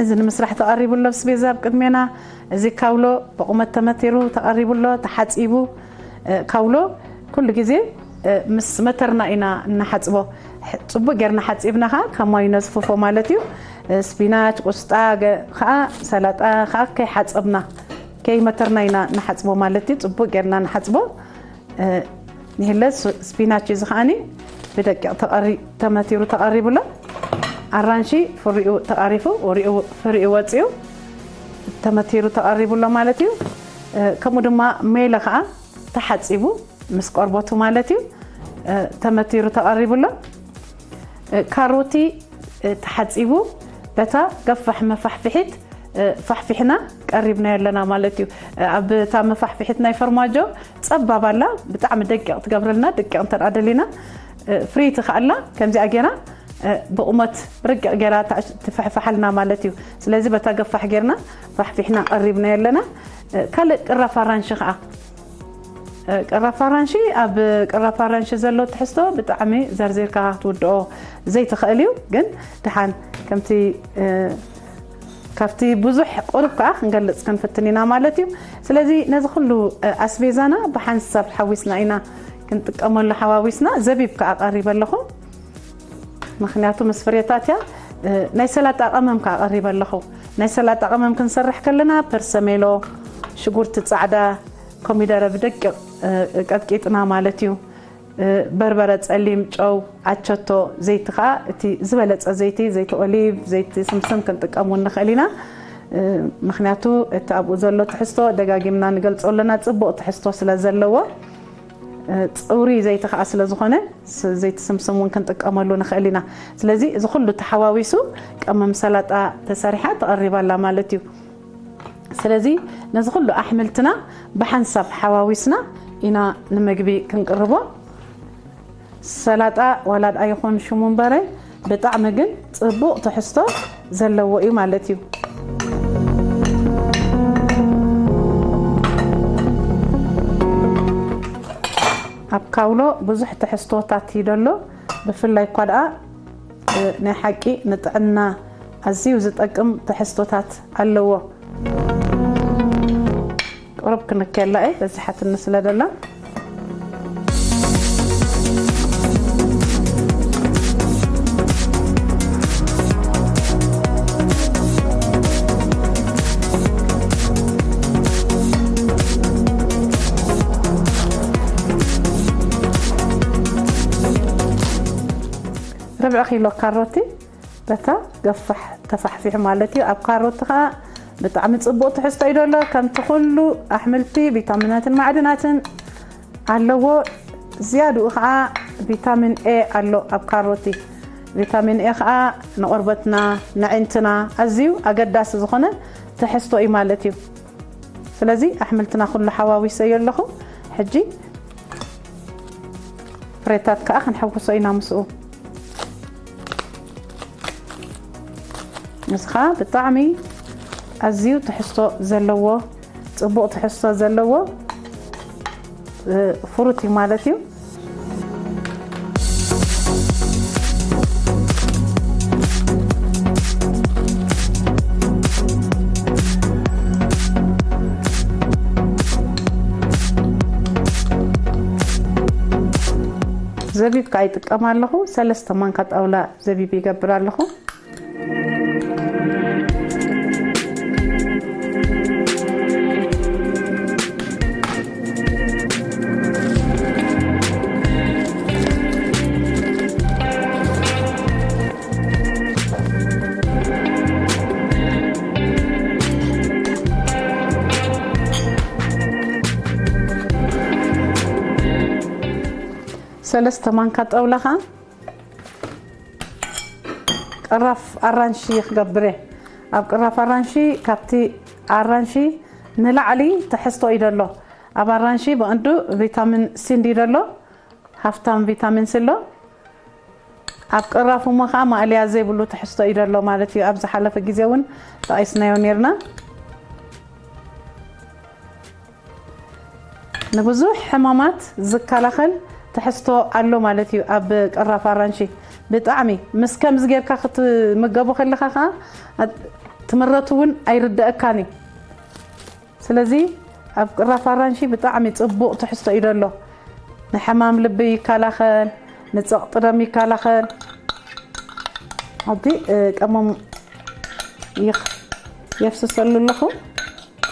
እዚ ንምስራሕ ተቐሪቡ ኣሎ ኣስቤዛ ኣብ ቅድሜና። እዚ ካውሎ ብቑመት ተመቲሩ ተቐሪቡ ኣሎ፣ ተሓጺቡ። እ፣ ካውሎ ኩሉ ግዜ፣ እ፣ ምስ መተርና ኢና እንሓጽቦ። ሕ-፣ ጽቡቕ ጌርና ሓጺብና ኸኣ ካብ ማይ ነዝፍፎ ማለት እዩ። እ፣ ስፒናች፣ ቁስጣ ገ-፣ ኸኣ ሰላጣ ኸኣ ከይሓጸብና፣ ከይመተርና ኢና ንሓጽቦ ማለት እዩ። ጽቡቕ ጌርና ንሓጽቦ። እ፣ ንህለ ስ-፣ ስፒናች እዚ ኸኣኒ ብደቂቕ ተቐሪ-፣ ተመቲሩ ተቐሪቡ ኣሎ። ኣራንሺ ፍሪኡ ተቓሪፉ፣ ወሪኡ ፍሪኡ ወጺኡ ተመቲሩ ተቐሪቡ ኣሎ ማለት እዩ። እ፣ ከምኡ ድማ ሜለ ኸኣ ተሓጺቡ ምስ ቆርበቱ ማለት እዩ፣ እ፣ ተመቲሩ ተቐሪቡ ኣሎ። እ፣ ካሮቲ፣ እ፣ ተሓጺቡ በታ ገፋሕ መፋሕፍሒት፣ እ፣ ፋሕፊሕና ቀሪብናዮ ኣለና ማለት እዩ። እ፣ ኣብ እታ መፋሕፍሒት ናይ ፈርማጆ ጸባብ ኣላ፣ ብጣዕሚ ደቂቕ ትገብረልና፣ ደቂቕ እንተ ደኣ ደሊና፣ እ፣ ፍርይቲ ከኣ ኣላ፣ ከምዚኣ ጌራ፣ እ፣ ብቑመት ርቂቕ ጌራ ትዕሽ-፣ ትፍሕፍሓልና ማለት እዩ። ስለዚ በታ ገፋሕ ጌርና ፋሕፊሕና ቀሪብናዮ ኣለና። እ፣ ካልእ ቅራፍ ኣራንሺ ከኣ፣ እ፣ ቅራፍ ኣራንሺ፣ ኣብ ቅራፍ ኣራንሺ ዘሎ ትሕዝቶ ብጣዕሚ ዘርዚርካ ክትውድኦ ዘይትኽእል እዩ። ግን ደሓን ከምቲ፣ እ፣ ካብቲ ብዙሕ ቁሩብ ከኣ ክንገልጽ ክንፍትን ኢና ማለት እዩ። ስለዚ ነዚ ኩሉ፣ እ፣ ኣስቤዛና ብሓንሳብ ሓዊስና ኢና ክንጥቀመሉ፣ ሓዋዊስና። ዘቢብ ከኣ ቀሪበ ኣለኹ። ምኽንያቱ ምስ ፍሬታት እያ። እ፣ ናይ ሰላጣ ቀመም ከኣ ቀሪበ ኣለኹ። ናይ ሰላጣ ቀመም ክንሰርሕ ከለና ፐርሰሜሎ፣ ሽጉርቲ ጻዕዳ፣ ኮሚደረ ብደቂቕ፣ እ፣ ቀጥቂጥና ማለት እዩ። እ፣ በርበረ ጸሊም፣ ጨው፣ ኣቸቶ፣ ዘይቲ ከኣ እቲ ዝበለጸ ዘይቲ፣ ዘይቲ ኦሊቭ፣ ዘይቲ ስምስም ክንጥቀሙ ንኽእል ኢና። እ፣ ምኽንያቱ እቲ ኣብኡ ዘሎ ትሕዝቶ ደጋጊምና ንገልጾ ኣለና፣ ጽቡቕ ትሕዝቶ ስለ ዘለዎ። እ፣ ጽውሪ ዘይቲ ከኣ ስለ ዝኾነ፣ ስ-፣ ዘይቲ ስምስም እውን ክንጥቀመሉ ንኽእል ኢና። ስለዚ እዚ ኩሉ ተሓዋዊሱ ቀመም ሰላጣ ተሰሪሓ ተቐሪባ ኣላ ማለት እዩ። ስለዚ ነዚ ኩሉ ኣሕምልትና ብሓንሳብ ሓዋዊስና ኢና ንምግቢ ክንቅርቦ። ሰላጣ ዋላ ደኣ ይኹን ሽሙ እምበረ፣ ብጣዕሚ ግን ጽቡቕ ትሕዝቶ ዘለዎ እዩ ማለት እዩ። ኣብ ካውሎ ብዙሕ ትሕዝቶታት እዩ ዘሎ። ብፍላይ እኳ ደኣ፣ እ፣ ናይ ሓቂ ንጥዕና ኣዝዩ ዝጠቅም ትሕዝቶታት ኣለዎ። ቁሩብ ክንከላ እየ፣ በዚሓትኒ ስለ ደላ። ርብዒ ኪሎ ካሮቲ በታ ገፋሕ ተፋሕፊሑ ማለት እዩ። ኣብ ካሮቲ ኸኣ ብጣዕሚ ጽቡቕ ትሕዝቶ እዩ ዘሎ። ከምቲ ኩሉ ኣሕምልቲ ቪታሚናትን ማዕድናትን ኣለዎ። ዝያድኡ ኸኣ ቪታሚን ኤ ኣሎ ኣብ ካሮቲ። ቪታሚን ኤ ኸኣ ንቆርበትና፣ ንዕንትና ኣዝዩ ኣገዳሲ ዝኾነ ትሕዝቶ እዩ ማለት እዩ። ስለዚ ኣሕምልትና ኩሉ ሓዋዊሰዮ ኣለኹ። ሕጂ ፍሬታት ከኣ ክንሕውሶ ኢና ምስኡ። ምስኻ ብጣዕሚ ኣዝዩ ትሕዝቶ ዘለዎ፣ ጽቡቕ ትሕዝቶ ዘለዎ፣ እ፣ ፍሩት እዩ ማለት እዩ። ዘቢብ ከኣ ይጥቀም ኣለኹ። ሰለስተ ማንካ ጣውላ ዘቢብ ይገብር ኣለኹ። ሰለስተ ማንካ ጣውላ ኸኣ ቅራፍ ኣራንሺ ክገብር እየ። ኣብ ቅራፍ ኣራንሺ፣ ካብቲ ኣራንሺ ንላዕሊ ትሕዝቶ እዩ ደሎ። ኣብ ኣራንሺ ብቐንዱ ቪታሚን ሲ እንዲ ደሎ፣ ሃፍታም ቪታሚን ሲ ኣሎ። ኣብ ቅራፍ እሞ ኸዓ ማእለያ ዘይብሉ ትሕዝቶ እዩ ደሎ ማለት እዩ። ኣብ ዝሓለፈ ግዜ እውን ጠቒስናዮ ኔርና። ንብዙሕ ሕማማት ዝከላኸል ትሕዝቶ ኣሎ ማለት እዩ። ኣብ ቅራፍ ኣራንሺ ብጣዕሚ ምስ ከምዚ ጌርካ ክትምገቦ ከለኻ ኸዓ ትምረቱ እውን ኣይርደኣካን እዩ። ስለዚ ኣብ ቅራፍ ኣራንሺ ብጣዕሚ ጽቡቕ ትሕዝቶ እዩ ደሎ። ንሕማም ልቢ ይከላኸል፣ ንጸቕጢ ደም ይከላኸል። ኣብቲ፣ እ፣ ቀመም ይኽ-፣ የፍስሰሉ ኣለኹ።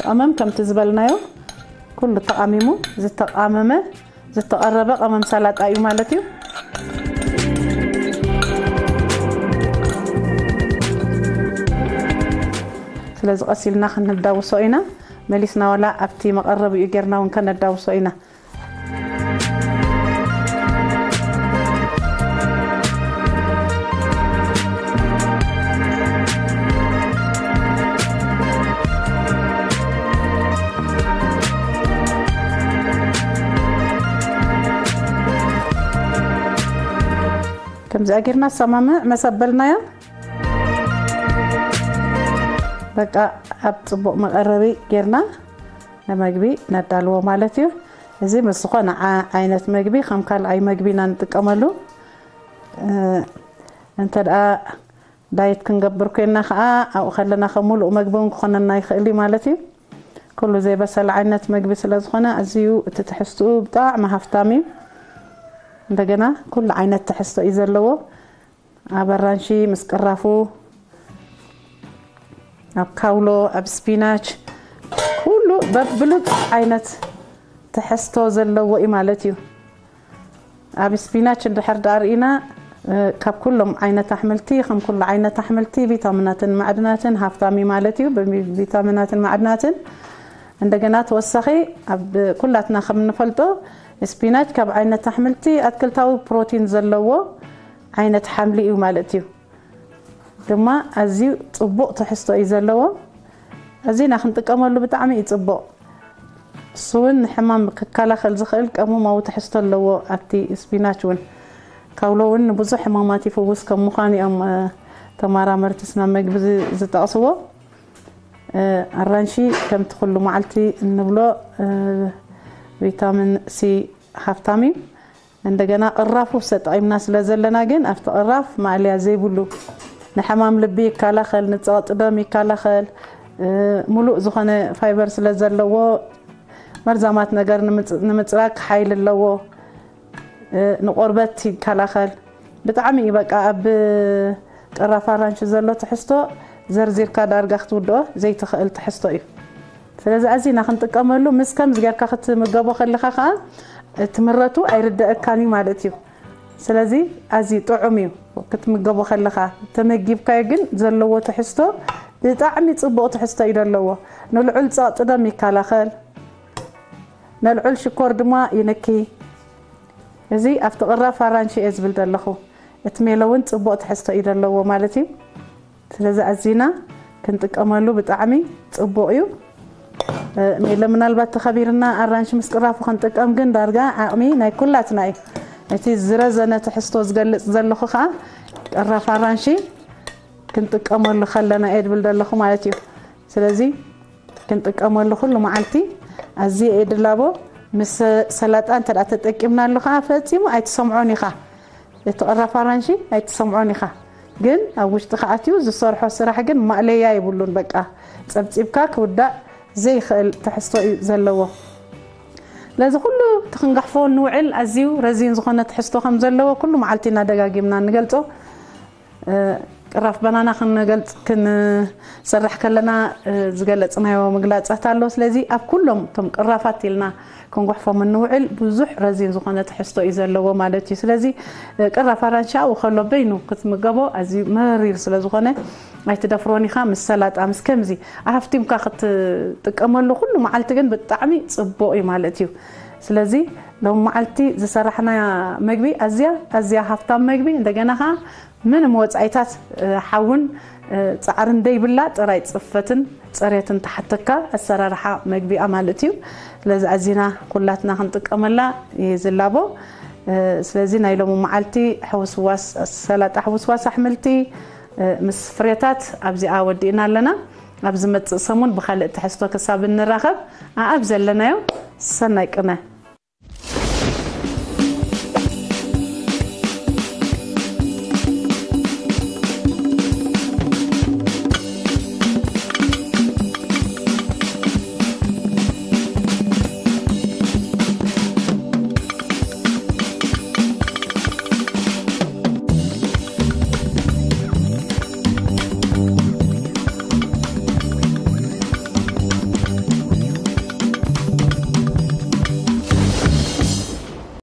ቀመም ከምቲ ዝበልናዮ ኩሉ ተቓሚሙ ዝተቓመመ ዝተቐረበ ቀመም ሰላጣ እዩ ማለት እዩ። ስለዚ ቀስ ኢልና ከነዳውሶ ኢና። መሊስና ዋላ ኣብቲ መቐረቢኡ ጌርና እውን ከነዳውሶ ኢና። ከምዚኣ ጌርና ሰማምዕ መሰበልናዮ። በቃ ኣብ ጽቡቕ መቐረቢ ጌርና ንመግቢ ነዳልዎ ማለት እዩ። እዚ ምስ ዝኾነ ዓ-፣ ዓይነት መግቢ ከም ካልኣይ መግቢ ኢና ንጥቀመሉ። እ፣ እንተ ደኣ ዳየት ክንገብር ኮይንና ኸዓ ኣብኡ ከለና ከም ሙሉእ መግቢ እውን ክኾነና ይኽእል እዩ ማለት እዩ። ኩሉ ዘይበሰለ ዓይነት መግቢ ስለ ዝኾነ ኣዝዩ እቲ ትሕዝትኡ ብጣዕሚ ሃፍታም እዩ። እንደገና ኩሉ ዓይነት ትሕዝቶ እዩ ዘለዎ። ኣብ ኣራንሺ ምስ ቅራፉ፣ ኣብ ካውሎ፣ ኣብ ስፒናች፣ ኩሉ በብሉጥ ዓይነት ትሕዝቶ ዘለዎ እዩ ማለት እዩ። ኣብ ስፒናች እንድሕር ደኣ ርኢና፣ እ፣ ካብ ኩሎም ዓይነት ኣሕምልቲ፣ ከም ኩሉ ዓይነት ኣሕምልቲ ቪታሚናትን ማዕድናትን ሃፍታም እዩ ማለት እዩ። ብቪታሚናትን ማዕድናትን እንደገና ተወሳኺ ኣብ ኩላትና ከም እንፈልጦ ስፒናች ካብ ዓይነት ኣሕምልቲ ኣትክልታዊ ፕሮቲን ዘለዎ ዓይነት ሓምሊ እዩ ማለት እዩ። ድማ ኣዝዩ ጽቡቕ ትሕዝቶ እዩ ዘለዎ። ኣዚና ክንጥቀመሉ ብጣዕሚ እዩ ጽቡቕ። እሱ እውን ንሕማም ክከላኸል ዝኽእል ቀመማዊ ትሕዝቶ ኣለዎ። ኣብቲ ስፒናች እውን ካውሎ እውን ንብዙሕ ሕማማት ይፍውስ ከም ምዃኑ እዮም፣ እ፣ ተመራመርቲ ስነ መግቢ ዝ-፣ ዝጠቕስዎ። እ፣ ኣራንሺ ከምቲ ኩሉ መዓልቲ እንብሎ፣ እ፣ ቪታሚን ሲ ሃፍታም እዩ። እንደገና ቅራፉ ተጠቒምና ስለ ዘለና ግን ኣብቲ ቅራፍ ማእለያ ዘይብሉ ንሕማም ልቢ ይከላኸል፣ ንጸቕጢ ደም ይከላኸል፣ እ፣ ሙሉእ ዝኾነ ፋይበር ስለ ዘለዎ መርዛማት ነገር ንምጽ-፣ ንምጽራግ ሓይሊ ኣለዎ። እ፣ ንቆርበት ይከላኸል። ብጣዕሚ እዩ በቃ ኣብ ቅራፍ ኣራንሺ ዘሎ ትሕዝቶ ዘርዚርካ ዳርጋ ክትውድኦ ዘይትኽእል ትሕዝቶ እዩ። ስለዚ ኣዚና ክንጥቀመሉ ምስ ከምዚ ጌርካ ክትምገቦ ከለኻ ኸዓ እቲ ምረቱ ኣይርደኣካን እዩ ማለት እዩ። ስለዚ ኣዝዩ ጥዑም እዩ ክትምገቦ ከለኻ። ተመጊብካዮ ግን ዘለዎ ትሕዝቶ ብጣዕሚ ጽቡቕ ትሕዝቶ እዩ ዘለዎ። ንልዑል ጸቕጢ ደም ይከላኸል። ነልዑል ሽኮር ድማ ይንኪ። እዚ ኣብቲ ቅራፍ ኣራንሺ እየ ዝብል ዘለኹ። እቲ ሜሎ እውን ጽቡቕ ትሕዝቶ እዩ ዘለዎ ማለት እዩ። ስለዚ ኣዚና ክንጥቀመሉ ብጣዕሚ ጽቡቕ እዩ። እ፣ ሜሎ ምናልባት ተኸቢርና ኣራንሺ ምስ ቅራፉ ክንጥቀም ግን ዳርጋ ዓቕሚ ናይ ኩላትና እዩ። እቲ ዝረዘነ ትሕዝቶ ዝገልጽ ዘለኹ ኸዓ ቅራፍ ኣራንሺ ክንጥቀመሉ ከለና እየ ድብል ዘለኹ ማለት እዩ። ስለዚ ክንጥቀመሉ ኩሉ መዓልቲ ኣዝየ እየ ድላቦ። ምስ ሰላጣ እንተ ደኣ ተጠቂምናሉ ከዓ ፈጺሙ ኣይትሰምዖን ኢኻ። እቲ ቅራፍ ኣራንሺ ኣይትሰምዖን ኢኻ። ግን ኣብ ውሽጢ ከኣትዩ ዝሰርሖ ስራሕ ግን ማእለያ የብሉን። በቃ ጸብጺብካ ክውዳእ ዘይኽእል ትሕዝቶ እዩ ዘለዎ። ስለዚ ኩሉ እቲ ክንጋሕፎ ንውዕል ኣዝዩ ረዚን ዝኾነ ትሕዝቶ ከም ዘለዎ ኩሉ መዓልቲ እናደጋጊምና ንገልጾ። ቅራፍ በናና ክንገልጽ ክንሰርሕ ከለና ዝገለጽናዮ ምግላጻት ኣሎ። ስለዚ ኣብ ኩሎም እቶም ቅራፋት ኢልና ክንጉሕፎም እንውዕል ብዙሕ ረዚን ዝኾነ ትሕዝቶ እዩ ዘለዎ ማለት እዩ። ስለዚ ቅራፍ ኣራንሺ ኣብኡ ከሎ በይኑ ክትምገቦ ኣዝዩ መሪር ስለ ዝኾነ ኣይትደፍሮን ኢኻ። ምስ ሰላጣ ምስ ከምዚ ኣሃፍቲምካ ክትጥቀመሉ ኩሉ መዓልቲ ግን ብጣዕሚ ጽቡቕ እዩ ማለት እዩ። ስለዚ ሎም መዓልቲ ዝሰራሕና መግቢ ኣዝያ ኣዝያ ሃፍታም መግቢ እንደገና ኸዓ ምንም ወጻኢታት ሓውን ጻዕርን ደይብላ ጥራይ ጽፈትን ጽሬትን ተሓተካ ኣሰራርሓ መግቢኣ ማለት እዩ። ስለዚ ኣዚና ኩላትና ክንጥቀመላ ይዝላቦ። ስለዚ ናይ ሎሚ መዓልቲ ሕውስዋስ ሰላጣ ሕውስዋስ ኣሕምልቲ ምስ ፍሬታት ኣብዚኣ ወዲእና ኣለና። ኣብ ዝመጽእ ሰሙን ብኻልእ ትሕዝቶ ክሳብ እንራኸብ ኣኣብ ዘለናዮ ሰናይ ቅነ።